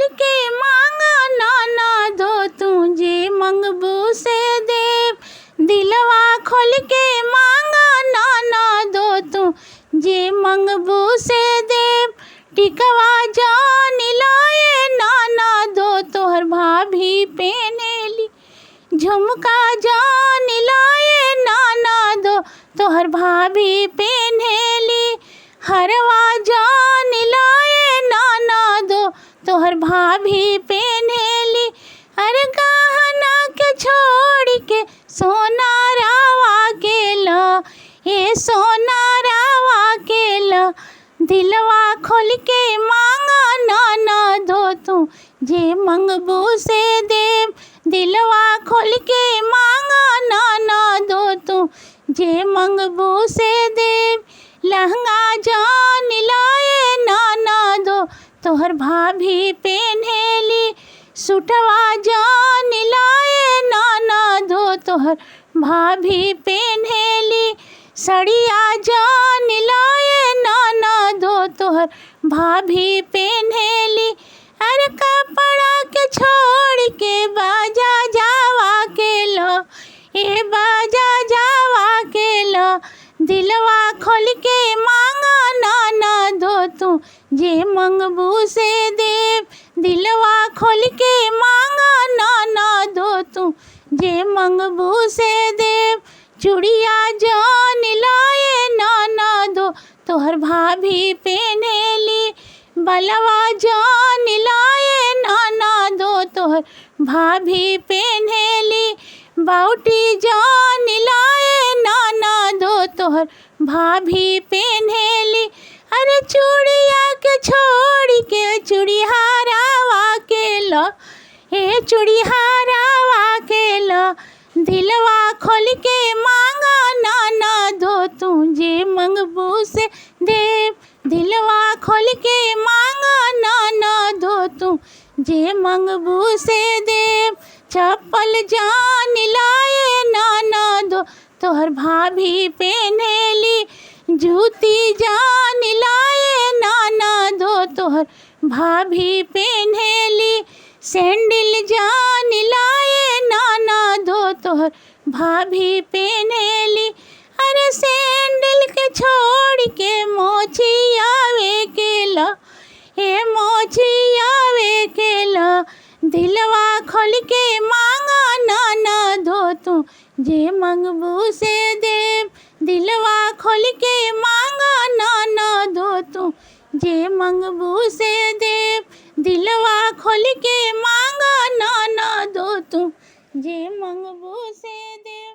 खोल के मांगा नाना दो तू जे मंगबू से देव। दिलवा खोल के मांगा नाना दो तू जे मंगबू से देव। टिकवा जान लाए नाना दो तोहर भाभी पेनेली। झुमका जान लाए नाना दो तोहर भाभी पेन्हेली। हरवा जान लाए नाना दो तोहर भाभी पेन्हेली। अरे गहना के छोड़ के सोना रावा के ला, ए सोना रावा के ला। दिलवा खोल के मांगा नाना दो तू जे मंगबू से देव। दिलवा खोल के मांगा नाना दो तू जे मंगबू से देव। लहंगा जान लाए नाना दो तोहर भाभी पेन्हेली। सुटवा जान लाए नाना दो तोहर भाभी पेन्हेली। सड़िया जान लाए नाना दो तोहर भाभी पेन्हेली। अरे कपड़ा के छोड़ के बाजा जावा के लो, ए बाजा जावा के लो। दिलवा खोल के मांगा नाना दो तू जे मंगबू से देव। दिलवा खोल के मांगा नाना दो तू जे मंगबू से देव। चूड़िया जान लाए नाना दो तोहर भाभी पेन्हेली। बलवा जान लाए नाना दो तोहर भाभी पेन्हेली। बाउटी जान लाए नाना दो तोहर भाभी पेन्हेली। अरे चूड़िया के छोड़ के चूड़िहारावा के लो, ए चूड़िहारावा के लो। दिलवा खोल के मांगा नाना दो तू जे मंगबू से देव। दिलवा खोल के मांगा नाना दो तू जे मंगबू से देव। चप्पल जान लाए नाना दो तोहर भाभी पेन्हेली। जूती जान लाए नाना दो तोहर भाभी पेन्हेली। सैंडल जान लाए नाना दो तोहर भाभी पेन्हेली। अरे सैंडल के छोड़ के मोची आवे के ला, ए मोची आवे के ला। दिलवा खोल के मांगा नाना दो तू जे मंगबू से देव। दिलवा खोल के मांगा नाना दो तू जे मंगबू से देव। दिलवा खोल के मांगा नाना दो तू जे मंगबू से देव।